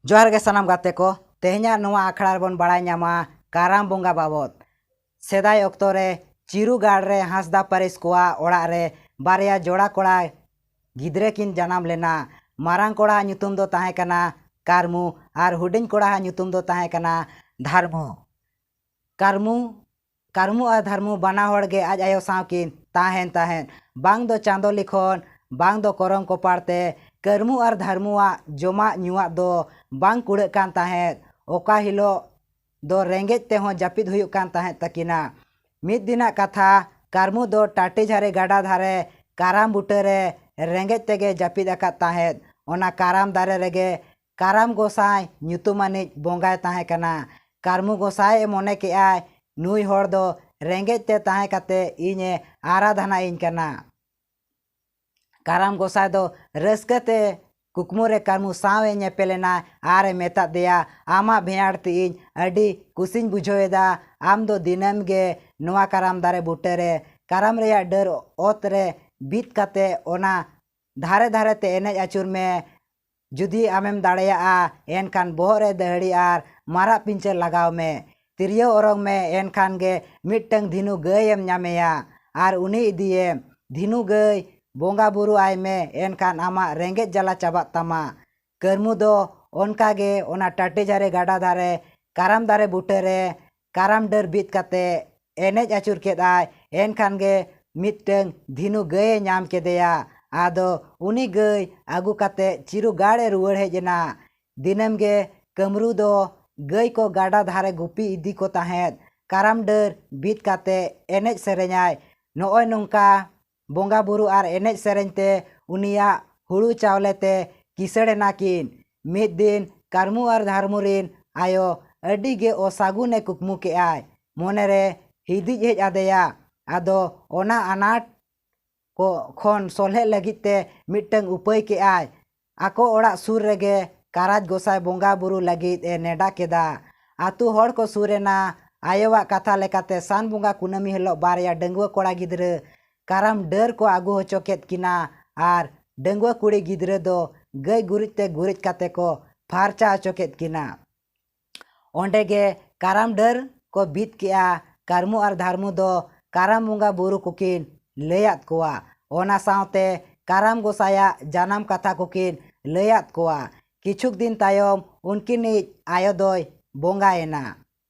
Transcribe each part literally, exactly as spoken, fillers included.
ᱡᱚᱦᱟᱨ ᱜᱮ ᱥᱟᱱᱟᱢ ᱜᱟᱛᱮ ᱠᱚ᱾ ᱛᱮᱦᱮᱧᱟᱜ ᱱᱚᱣᱟ ᱟᱠᱷᱲᱟ ᱨᱮᱵᱚᱱ ᱵᱟᱲᱟᱭ ᱧᱟᱢᱟ ᱠᱟᱨᱟᱢ ᱵᱚᱸᱜᱟ ᱵᱟᱵᱚᱫ᱾ ᱥᱮᱫᱟᱭ ᱚᱠᱛᱚ ᱨᱮ ᱪᱤᱨᱩ ᱜᱟᱲ ᱨᱮ ᱦᱟᱸᱥᱫᱟ ᱯᱟᱹᱨᱤᱥ ᱠᱚᱣᱟᱜ ᱚᱲᱟᱜ ᱨᱮ ᱵᱟᱨᱭᱟ ᱡᱚᱲᱟ ᱠᱚᱲᱟ ᱜᱤᱫᱽᱨᱟᱹ ᱠᱤᱱ ᱡᱟᱱᱟᱢ ᱞᱮᱱᱟ᱾ ᱢᱟᱨᱟᱝ ᱠᱚᱲᱟᱣᱟᱜ ᱧᱩᱛᱩᱢ ᱫᱚ ᱛᱟᱦᱮᱸ ᱠᱟᱱᱟ ᱠᱟᱨᱢᱩ ᱟᱨ ᱦᱩᱰᱤᱧ ᱠᱚᱲᱟᱣᱟᱜ ᱧᱩᱛᱩᱢ ᱫᱚ ᱛᱟᱦᱮᱸ ᱠᱟᱱᱟ ᱫᱷᱟᱨᱢᱩ᱾ ᱠᱟᱨᱢᱩ ᱠᱟᱨᱢᱩ ᱟᱨ ᱫᱷᱟᱨᱢᱩ ᱵᱟᱱᱟ ᱦᱚᱲ ᱜᱮ ᱟᱡ ᱟᱭᱳ ᱥᱟᱶ ᱠᱤᱱ ᱛᱟᱦᱮᱱ ᱛᱟᱦᱮᱸᱫ᱾ ᱵᱟᱝ ᱫᱚ ᱪᱟᱸᱫᱚ ᱞᱤᱠᱷᱚᱱ, ᱵᱟᱝ ᱫᱚ ᱠᱚᱨᱚᱢ ᱠᱚᱯᱟᱲ ᱛᱮ ᱠᱟᱨᱢᱩ ᱟᱨ ᱫᱷᱟᱨᱢᱩᱣᱟᱜ ᱡᱚᱢᱟᱜ ᱧᱩᱣᱟᱜ ᱫᱚ ᱵᱟᱝ ᱠᱩᱲᱟᱹᱜ ᱠᱟᱱ ᱛᱟᱦᱮᱸᱫ᱾ ᱚᱠᱟ ᱦᱤᱞᱳᱜ ᱫᱚ ᱨᱮᱸᱜᱮᱡ ᱛᱮᱦᱚᱸ ᱡᱟᱹᱯᱤᱫ ᱦᱩᱭᱩᱜ ᱠᱟᱱ ᱛᱟᱦᱮᱸᱫ ᱛᱟᱹᱠᱤᱱᱟ᱾ ᱢᱤᱫ ᱫᱤᱱᱟᱜ ᱠᱟᱛᱷᱟ, ᱠᱟᱨᱢᱩ ᱫᱚ ᱴᱟᱴᱤ ᱡᱷᱟᱨᱮ ᱜᱟᱰᱟ ᱫᱷᱟᱨᱮ ᱠᱟᱨᱟᱢ ᱵᱩᱴᱟᱹᱨᱮ ᱨᱮᱸᱜᱮᱡ ᱛᱮᱜᱮ ᱡᱟᱹᱯᱤᱫ ᱟᱠᱟᱫ ᱛᱟᱦᱮᱸᱫ᱾ ᱚᱱᱟ ᱠᱟᱨᱟᱢ ᱫᱟᱨᱮ ᱨᱮᱜᱮ ᱠᱟᱨᱟᱢ ᱜᱚᱸᱥᱟᱭ ᱧᱩᱛᱩᱢᱟᱱᱤᱡ ᱵᱚᱸᱜᱟᱭ ᱛᱟᱦᱮᱸ ᱠᱟᱱᱟ᱾ ᱠᱟᱨᱢᱩ ᱜᱚᱸᱥᱟᱭ ᱮ ᱢᱚᱱᱮ ᱠᱮᱜᱼᱟᱭ, ᱱᱩᱭ ᱦᱚᱲ ᱫᱚ ᱨᱮᱸᱜᱮᱡ ᱛᱮ ᱛᱟᱦᱮᱸ ᱠᱟᱛᱮ ᱤᱧᱮ ᱟᱨᱟᱫᱷᱟᱱᱟ ᱤᱧ ᱠᱟᱱᱟ᱾ ᱠᱟᱨᱟᱢ ᱜᱚᱸᱥᱟᱭ ᱫᱚ ᱨᱟᱹᱥᱠᱟᱹ ᱛᱮ ᱠᱩᱠᱢᱩ ᱨᱮ ᱠᱟᱹᱨᱢᱩ ᱥᱟᱶ ᱮ ᱧᱮᱯᱮᱞ ᱮᱱᱟ ᱟᱨ ᱮ ᱢᱮᱛᱟᱫ ᱫᱮᱭᱟ, "ᱟᱢᱟᱜ ᱵᱷᱮᱭᱟᱲ ᱛᱮ ᱤᱧ ᱟᱹᱰᱤ ᱠᱩᱥᱤᱧ ᱵᱩᱡᱷᱟᱹᱣ ᱮᱫᱟ᱾ ᱟᱢ ᱫᱚ ᱫᱤᱱᱟᱹᱢ ᱜᱮ ᱱᱚᱣᱟ ᱠᱟᱨᱟᱢ ᱫᱟᱨᱮ ᱵᱩᱴᱟᱹ ᱨᱮ ᱠᱟᱨᱟᱢ ᱨᱮᱭᱟᱜ ᱰᱟᱹᱨ ᱚᱛ ᱨᱮ ᱵᱤᱫ ᱠᱟᱛᱮ ᱚᱱᱟ ᱫᱷᱟᱨᱮ ᱫᱷᱟᱨᱮ ᱛᱮ ᱮᱱᱮᱡ ᱟᱹᱪᱩᱨ ᱢᱮ᱾ ᱡᱩᱫᱤ ᱟᱢᱮᱢ ᱫᱟᱲᱮᱭᱟᱜᱼᱟ, ᱮᱱᱠᱷᱟᱱ ᱵᱚᱦᱚᱜ ᱨᱮ ᱫᱟᱹᱦᱲᱤ ᱟᱨ ᱢᱟᱨᱟᱜ ᱯᱤᱧᱪᱟᱹᱨ ᱞᱟᱜᱟᱣ ᱢᱮ᱾ ᱛᱤᱨᱭᱳ ᱚᱨᱚᱝ ᱢᱮ, ᱮᱱᱠᱷᱟᱱ ᱜᱮ ᱢᱤᱫᱴᱟᱝ ᱫᱷᱤᱱᱩ ᱜᱟᱹᱭ ᱮᱢ ᱧᱟᱢᱮᱭᱟ ᱟᱨ ᱩᱱᱤ ᱤᱫᱤᱭᱮᱢ᱾ ᱫᱷᱤᱱᱩ ᱜᱟᱹᱭ ᱵᱚᱸᱜᱟ ᱵᱩᱨᱩ ᱟᱭ ᱢᱮ, ᱮᱱᱠᱷᱟᱱ ᱟᱢᱟᱜ ᱨᱮᱸᱜᱮᱡ ᱡᱟᱞᱟ ᱪᱟᱵᱟᱜ ᱛᱟᱢᱟ᱾" ᱠᱟᱹᱨᱢᱩ ᱫᱚ ᱚᱱᱠᱟ ᱜᱮ ᱚᱱᱟ ᱴᱟᱴᱮ ᱡᱷᱟᱨᱮ ᱜᱟᱰᱟ ᱫᱷᱟᱨᱮ ᱠᱟᱨᱟᱢ ᱫᱟᱨᱮ ᱵᱩᱴᱟᱹ ᱨᱮ ᱠᱟᱨᱟᱢ ᱰᱟᱹᱨ ᱵᱤᱫ ᱠᱟᱛᱮ ᱮᱱᱮᱡ ᱟᱹᱪᱩᱨ ᱠᱮᱫᱟᱭ᱾ ᱮᱱᱠᱷᱟᱱ ᱜᱮ ᱢᱤᱫᱴᱟᱹᱝ ᱫᱷᱤᱱᱩ ᱜᱟᱹᱭᱮ ᱧᱟᱢ ᱠᱮᱫᱮᱭᱟ᱾ ᱟᱫᱚ ᱩᱱᱤ ᱜᱟᱹᱭ ᱟᱹᱜᱩ ᱠᱟᱛᱮ ᱪᱤᱨᱩ ᱜᱟᱲ ᱮ ᱨᱩᱣᱟᱹᱲ ᱦᱮᱡ ᱮᱱᱟ᱾ ᱫᱤᱱᱟᱹᱢ ᱜᱮ ᱠᱟᱹᱢᱨᱩ ᱫᱚ ᱜᱟᱹᱭ ᱠᱚ ᱜᱟᱰᱟ ᱫᱷᱟᱨᱮ ᱜᱩᱯᱤ ᱤᱫᱤ ᱠᱚ ᱛᱟᱦᱮᱸᱫ᱾ ᱠᱟᱨᱟᱢ ᱰᱟᱹᱨ ᱵᱤᱫ ᱠᱟᱛᱮ ᱮᱱᱮᱡ ᱥᱮᱨᱮᱧᱟᱭ᱾ ᱱᱚᱜᱼᱚᱭ ᱱᱚᱝᱠᱟ ᱵᱚᱸᱜᱟ ᱵᱩᱨᱩ ᱟᱨ ᱮᱱᱮᱡ ᱥᱮᱨᱮᱧ ᱛᱮ ᱩᱱᱤᱭᱟᱜ ᱦᱩᱲᱩ ᱪᱟᱣᱞᱮ ᱛᱮ ᱠᱤᱥᱟᱹᱲ ᱮᱱᱟ ᱠᱤᱱ᱾ ᱢᱤᱫ ᱫᱤᱱ ᱠᱟᱨᱢᱩ ᱟᱨ ᱫᱷᱟᱨᱢᱩ ᱨᱤᱱ ᱟᱭᱳ ᱟᱹᱰᱤ ᱜᱮ ᱚᱥᱟᱹᱜᱩᱱ ᱮ ᱠᱩᱠᱢᱩ ᱠᱮᱜᱼᱟᱭ᱾ ᱢᱚᱱᱮ ᱨᱮ ᱦᱤᱫᱤᱡ ᱦᱮᱡ ᱟᱫᱮᱭᱟ᱾ ᱟᱫᱚ ᱚᱱᱟ ᱟᱱᱟᱴ ᱠᱚ ᱠᱷᱚᱱ ᱥᱚᱞᱦᱮᱜ ᱞᱟᱹᱜᱤᱫ ᱛᱮ ᱢᱤᱫᱴᱟᱹᱝ ᱩᱯᱟᱹᱭ ᱠᱮᱜᱼᱟᱭ᱾ ᱟᱠᱚ ᱚᱲᱟᱜ ᱥᱩᱨ ᱨᱮᱜᱮ ᱠᱟᱨᱟᱡᱽ ᱜᱚᱸᱥᱟᱭ ᱵᱚᱸᱜᱟ ᱵᱩᱨᱩ ᱞᱟᱹᱜᱤᱫ ᱮ ᱱᱮᱰᱟ ᱠᱮᱫᱟ᱾ ᱟᱹᱛᱩ ᱦᱚᱲ ᱠᱚ ᱥᱩᱨ ᱮᱱᱟ᱾ ᱟᱭᱳᱣᱟᱜ ᱠᱟᱛᱷᱟ ᱞᱮᱠᱟᱛᱮ ᱥᱟᱱ ᱵᱚᱸᱜᱟ ᱠᱩᱱᱟᱹᱢᱤ ᱦᱤᱞᱳᱜ ᱵᱟᱨᱭᱟ ᱰᱟᱺᱜᱩᱣᱟᱹ ᱠᱚᱲᱟ ᱜᱤᱫᱽᱨᱟᱹ ᱠᱟᱨᱟᱢ ᱰᱟᱹᱨ ᱠᱚ ᱟᱹᱜᱩ ᱦᱚᱪᱚ ᱠᱮᱫ ᱠᱤᱱᱟ ᱟᱨ ᱰᱟᱺᱜᱩᱣᱟᱹ ᱠᱩᱲᱤ ᱜᱤᱫᱽᱨᱟᱹ ᱫᱚ ᱜᱟᱹᱭ ᱜᱩᱨᱤᱡ ᱛᱮ ᱜᱩᱨᱤᱡ ᱠᱟᱛᱮ ᱠᱚ ᱯᱷᱟᱨᱪᱟ ᱦᱚᱪᱚ ᱠᱮᱫ ᱠᱤᱱᱟ᱾ ᱚᱸᱰᱮ ᱜᱮ ᱠᱟᱨᱟᱢ ᱰᱟᱹᱨ ᱠᱚ ᱵᱤᱫ ᱠᱮᱜᱼᱟ᱾ ᱠᱟᱹᱨᱢᱩ ᱟᱨ ᱫᱷᱟᱹᱨᱢᱩ ᱫᱚ ᱠᱟᱨᱟᱢ ᱵᱚᱸᱜᱟ ᱵᱩᱨᱩ ᱠᱚᱠᱤᱱ ᱞᱟᱹᱭᱟᱫ ᱠᱚᱣᱟ᱾ ᱚᱱᱟ ᱥᱟᱶᱛᱮ ᱠᱟᱨᱟᱢ ᱜᱚᱸᱥᱟᱭᱟᱜ ᱡᱟᱱᱟᱢ ᱠᱟᱛᱷᱟ ᱠᱚᱠᱤᱱ ᱞᱟᱹᱭᱟᱫ ᱠᱚᱣᱟ᱾ ᱠᱤᱪᱷᱩᱠ ᱫᱤᱱ ᱛᱟᱭᱚᱢ ᱩᱱᱠᱤᱱᱤᱡ ᱟᱭᱳ ᱫᱚᱭ ᱵᱚᱸᱜᱟᱭᱮᱱᱟ᱾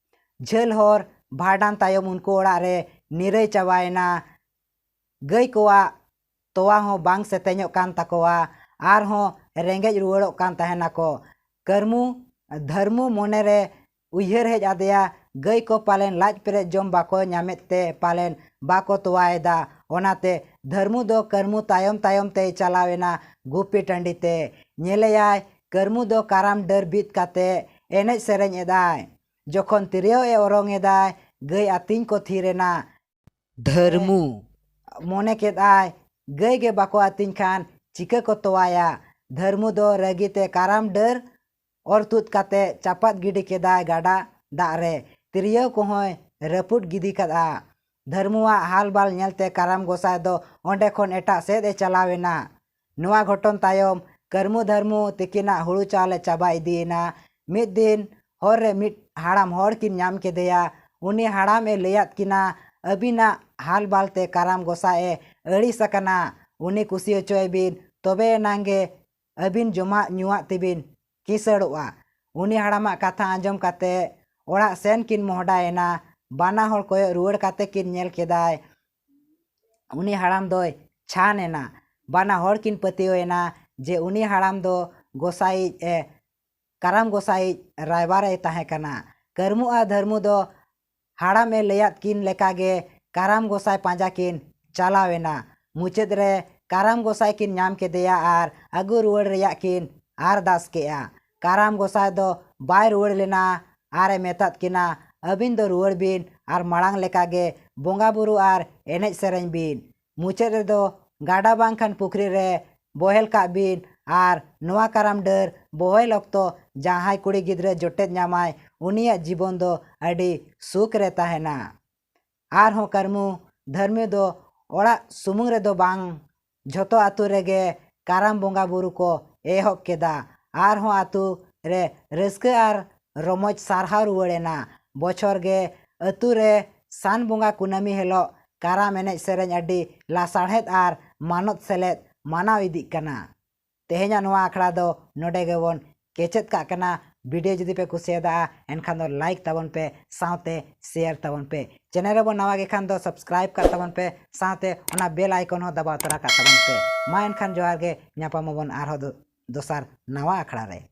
ᱡᱷᱟᱹᱞ ᱦᱚᱨ ᱵᱷᱟᱸᱰᱟᱱ ᱛᱟᱭᱚᱢ ᱩᱱᱠᱩ ᱚᱲᱟᱜ ᱨᱮ ᱱᱤᱨᱟᱹᱭ ᱪᱟᱵᱟᱭᱮᱱᱟ᱾ ᱜᱟᱹᱭ ᱠᱚᱣᱟᱜ ᱛᱚᱣᱟ ᱦᱚᱸ ᱵᱟᱝ ᱥᱮᱛᱮᱧᱚᱜ ᱠᱟᱱ ᱛᱟᱠᱚᱣᱟ, ᱟᱨᱦᱚᱸ ᱨᱮᱸᱜᱮᱡ ᱨᱩᱣᱟᱹᱲᱚᱜ ᱠᱟᱱ ᱛᱟᱦᱮᱱᱟᱠᱚ᱾ ᱠᱟᱹᱨᱢᱩ, ᱫᱷᱟᱹᱨᱢᱩ ᱢᱚᱱᱮᱨᱮ ᱩᱭᱦᱟᱹᱨ ᱦᱮᱡ ᱟᱫᱮᱭᱟ, ᱜᱟᱹᱭ ᱠᱚ ᱯᱟᱞᱮᱱ ᱞᱟᱡ ᱯᱮᱨᱮᱡ ᱡᱚᱢ ᱵᱟᱠᱚ ᱧᱟᱢᱮᱫ ᱛᱮ ᱯᱟᱞᱮᱱ ᱵᱟᱠᱚ ᱛᱚᱣᱟᱭᱮᱫᱟ᱾ ᱚᱱᱟᱛᱮ ᱫᱷᱟᱹᱨᱢᱩ ᱫᱚ ᱠᱟᱹᱨᱢᱩ ᱛᱟᱭᱚᱢ ᱛᱟᱭᱚᱢ ᱛᱮᱭ ᱪᱟᱞᱟᱣ ᱮᱱᱟ ᱜᱩᱯᱤ ᱴᱟᱺᱰᱤ ᱛᱮ᱾ ᱧᱮᱞᱮᱭᱟᱭ, ᱠᱟᱹᱨᱢᱩ ᱫᱚ ᱠᱟᱨᱟᱢ ᱰᱟᱹᱨ ᱵᱤᱫ ᱠᱟᱛᱮ ᱮᱱᱮᱡ ᱥᱮᱨᱮᱧ ᱮᱫᱟᱭ᱾ ᱡᱚᱠᱷᱚᱱ ᱛᱤᱨᱭᱳ ᱮ ᱚᱨᱚᱝ ᱮᱫᱟᱭ, ᱜᱟᱹᱭ ᱟᱹᱛᱤᱧ ᱠᱚ ᱛᱷᱤᱨ ᱮᱱᱟ᱾ ᱫᱷᱟᱹᱨᱢᱩ ᱢᱚᱱᱮ ᱠᱮᱫᱟᱭ, ᱜᱟᱹᱭ ᱜᱮ ᱵᱟᱠᱚ ᱟᱹᱛᱤᱧ ᱠᱷᱟᱱ ᱪᱤᱠᱟᱹ ᱠᱚ ᱛᱚᱣᱟᱭᱟ? ᱫᱷᱟᱹᱨᱢᱩ ᱫᱚ ᱨᱟᱹᱜᱤ ᱛᱮ ᱠᱟᱨᱟᱢ ᱰᱟᱹᱨ ᱚᱨ ᱛᱩᱫ ᱠᱟᱛᱮ ᱪᱟᱯᱟᱫ ᱜᱤᱰᱤ ᱠᱮᱫᱟᱭ ᱜᱟᱰᱟ ᱫᱟᱜ ᱨᱮ᱾ ᱛᱤᱨᱭᱳ ᱠᱚᱦᱚᱸᱭ ᱨᱟᱹᱯᱩᱫ ᱜᱤᱰᱤ ᱠᱟᱫᱼᱟ᱾ ᱫᱷᱟᱹᱨᱢᱩᱣᱟᱜ ᱦᱟᱞ ᱵᱟᱞ ᱧᱮᱞᱛᱮ ᱠᱟᱨᱟᱢ ᱜᱚᱸᱥᱟᱭ ᱫᱚ ᱚᱸᱰᱮ ᱠᱷᱚᱱ ᱮᱴᱟᱜ ᱥᱮᱫ ᱮ ᱪᱟᱞᱟᱣ ᱮᱱᱟ᱾ ᱱᱚᱣᱟ ᱜᱷᱚᱴᱚᱱ ᱛᱟᱭᱚᱢ ᱠᱟᱹᱨᱢᱩ ᱫᱷᱟᱹᱨᱢᱩ ᱛᱤᱠᱤᱱᱟᱜ ᱦᱩᱲᱩ ᱪᱟᱣᱞᱮ ᱪᱟᱵᱟ ᱤᱫᱤᱭᱮᱱᱟ᱾ ᱢᱤᱫ ᱫᱤᱱ ᱦᱚᱨ ᱨᱮ ᱢᱤᱫ ᱦᱟᱲᱟᱢ ᱦᱚᱲ ᱠᱤᱱ ᱧᱟᱢ ᱠᱮᱫᱮᱭᱟ᱾ ᱩᱱᱤ ᱦᱟᱲᱟᱢ ᱮ ᱞᱟᱹᱭᱟᱫ ᱠᱤᱱᱟ, ᱟᱹᱵᱤᱱᱟᱜ ᱦᱟᱞ ᱵᱟᱞᱛᱮ ᱠᱟᱨᱟᱢ ᱜᱚᱸᱥᱟᱭ ᱮ ᱟᱹᱲᱤᱥ ᱟᱠᱟᱱᱟ᱾ ᱩᱱᱤ ᱠᱩᱥᱤ ᱦᱚᱪᱚᱭ ᱵᱤᱱ, ᱛᱚᱵᱮ ᱮᱱᱟᱝ ᱜᱮ ᱟᱹᱵᱤᱱ ᱡᱚᱢᱟᱜ ᱧᱩᱣᱟᱜ ᱛᱮᱵᱤᱱ ᱠᱤᱥᱟᱹᱲᱚᱜᱼᱟ᱾ ᱩᱱᱤ ᱦᱟᱲᱟᱢᱟᱜ ᱠᱟᱛᱷᱟ ᱟᱸᱡᱚᱢ ᱠᱟᱛᱮ ᱚᱲᱟᱜ ᱥᱮᱱ ᱠᱤᱱ ᱢᱚᱦᱰᱟᱭᱮᱱᱟ᱾ ᱵᱟᱱᱟ ᱦᱚᱲ ᱠᱚᱭᱚᱜ ᱨᱩᱣᱟᱹᱲ ᱠᱟᱛᱮ ᱠᱤᱱ ᱧᱮᱞ ᱠᱮᱫᱟᱭ, ᱩᱱᱤ ᱦᱟᱲᱟᱢ ᱫᱚᱭ ᱪᱷᱟᱱ ᱮᱱᱟ᱾ ᱵᱟᱱᱟ ᱦᱚᱲ ᱠᱤᱱ ᱯᱟᱹᱛᱭᱟᱹᱣ ᱮᱱᱟ ᱡᱮ ᱩᱱᱤ ᱦᱟᱲᱟᱢ ᱫᱚ ᱜᱚᱸᱥᱟᱭᱤᱡ ᱮ, ᱠᱟᱨᱟᱢ ᱜᱚᱸᱥᱟᱭᱤᱡ ᱨᱟᱭᱵᱟᱨ ᱮ ᱛᱟᱦᱮᱸ ᱠᱟᱱᱟ᱾ ᱠᱟᱹᱨᱢᱩ ᱟᱨ ᱫᱷᱟᱹᱨᱢᱩ ᱫᱚ ᱦᱟᱲᱟᱢ ᱮ ᱞᱟᱹᱭᱟᱫ ᱠᱤᱱ ᱞᱮᱠᱟᱜᱮ ᱠᱟᱨᱟᱢ ᱜᱚᱸᱥᱟᱭ ᱯᱟᱸᱡᱟ ᱠᱤᱱ ᱪᱟᱞᱟᱣ ᱮᱱᱟ᱾ ᱢᱩᱪᱟᱹᱫ ᱨᱮ ᱠᱟᱨᱟᱢ ᱜᱚᱸᱥᱟᱭ ᱠᱤᱱ ᱧᱟᱢ ᱠᱮᱫᱮᱭᱟ ᱟᱨ ᱟᱹᱜᱩ ᱨᱩᱣᱟᱹᱲ ᱨᱮᱭᱟᱜ ᱠᱤᱱ ᱟᱨᱫᱟᱥ ᱠᱮᱜᱼᱟ᱾ ᱠᱟᱨᱟᱢ ᱜᱚᱸᱥᱟᱭ ᱫᱚ ᱵᱟᱭ ᱨᱩᱣᱟᱹᱲ ᱞᱮᱱᱟ ᱟᱨ ᱮ ᱢᱮᱛᱟᱫ ᱠᱤᱱᱟ, ᱟᱹᱵᱤᱱ ᱫᱚ ᱨᱩᱣᱟᱹᱲ ᱵᱤᱱ ᱟᱨ ᱢᱟᱲᱟᱝ ᱞᱮᱠᱟᱜᱮ ᱵᱚᱸᱜᱟ ᱵᱩᱨᱩ ᱟᱨ ᱮᱱᱮᱡ ᱥᱮᱨᱮᱧ ᱵᱤᱱ᱾ ᱢᱩᱪᱟᱹᱫ ᱨᱮᱫᱚ ᱜᱟᱰᱟ ᱵᱟᱝᱠᱷᱟᱱ ᱯᱩᱠᱷᱨᱤ ᱨᱮ ᱵᱚᱦᱮᱞ ᱠᱟᱜ ᱵᱤᱱ ᱟᱨ ᱱᱚᱣᱟ ᱠᱟᱨᱟᱢ ᱰᱟᱹᱨ ᱵᱚᱦᱮᱞ ᱚᱠᱛᱚ ᱡᱟᱦᱟᱸᱭ ᱠᱩᱲᱤ ᱜᱤᱫᱽᱨᱟᱹ ᱡᱚᱴᱮᱫ ᱧᱟᱢᱟᱭ, ᱩᱱᱤᱭᱟᱜ ᱡᱤᱵᱚᱱ ᱫᱚ ᱟᱹᱰᱤ ᱥᱩᱠ ᱨᱮ ᱛᱟᱦᱮᱱᱟ᱾ ᱟᱨᱦᱚᱸ ᱠᱟᱹᱨᱢᱩ ᱫᱷᱟᱹᱨᱢᱤ ᱫᱚ ᱚᱲᱟᱜ ᱥᱩᱢᱩᱝ ᱨᱮᱫᱚ ᱵᱟᱝ, ᱡᱷᱚᱛᱚ ᱟᱛᱳ ᱨᱮᱜᱮ ᱠᱟᱨᱟᱢ ᱵᱚᱸᱜᱟ ᱵᱩᱨᱩ ᱠᱚ ᱮᱦᱚᱵ ᱠᱮᱫᱟ᱾ ᱟᱨᱦᱚᱸ ᱟᱛᱳ ᱨᱮ ᱨᱟᱹᱥᱠᱟᱹ ᱟᱨ ᱨᱚᱢᱚᱡᱽ ᱥᱟᱨᱦᱟᱣ ᱨᱩᱣᱟᱹᱲ ᱮᱱᱟ᱾ ᱵᱚᱪᱷᱚᱨ ᱜᱮ ᱟᱹᱛᱩ ᱨᱮ ᱥᱟᱱ ᱵᱚᱸᱜᱟ ᱠᱩᱱᱟᱹᱢᱤ ᱦᱤᱞᱳᱜ ᱠᱟᱨᱟᱢ ᱮᱱᱮᱡ ᱥᱮᱨᱮᱧ ᱟᱹᱰᱤ ᱞᱟᱥᱟᱲᱦᱮᱫ ᱟᱨ ᱢᱟᱱᱚᱛ ᱥᱮᱞᱮᱫ ᱢᱟᱱᱟᱣ ᱤᱫᱤᱜ ᱠᱟᱱᱟ᱾ ᱛᱮᱦᱮᱧᱟᱜ ᱱᱚᱣᱟ ᱟᱠᱷᱲᱟ ᱫᱚ ᱱᱚᱰᱮ ᱜᱮᱵᱚᱱ ᱠᱮᱪᱮᱫ ᱠᱟᱜ ᱠᱟᱱᱟ᱾ ᱵᱷᱤᱰᱤᱭᱳ ᱡᱩᱫᱤ ᱯᱮ ᱠᱩᱥᱤᱭᱟᱫᱟ, ᱮᱱᱠᱷᱟᱱ ᱫᱚ ᱞᱟᱭᱤᱠ ᱛᱟᱵᱚᱱ ᱯᱮ, ᱥᱟᱶᱛᱮ ᱥᱮᱭᱟᱨ ᱛᱟᱵᱚᱱ ᱯᱮ᱾ ᱪᱮᱱᱮᱞ ᱨᱮᱵᱚᱱ ᱱᱟᱣᱟ ᱜᱮ ᱠᱷᱟᱱ ᱫᱚ ᱥᱟᱵᱥᱠᱨᱟᱭᱤᱵ ᱠᱟᱜ ᱛᱟᱵᱚᱱ ᱯᱮ, ᱥᱟᱶᱛᱮ ᱚᱱᱟ ᱵᱮᱞ ᱟᱭᱠᱚᱱ ᱦᱚᱸ ᱫᱟᱵᱟᱣ ᱛᱚᱨᱟ ᱠᱟᱜ ᱛᱟᱵᱚᱱ ᱯᱮ᱾ ᱢᱟ ᱮᱱᱠᱷᱟᱱ ᱡᱚᱦᱟᱨ ᱜᱮ, ᱧᱟᱯᱟᱢ ᱟᱵᱚᱱ ᱟᱨᱦᱚᱸ ᱫᱚ-, ᱫᱚᱥᱟᱨ ᱱᱟᱣᱟ ᱟᱠᱷᱲᱟ ᱨᱮ᱾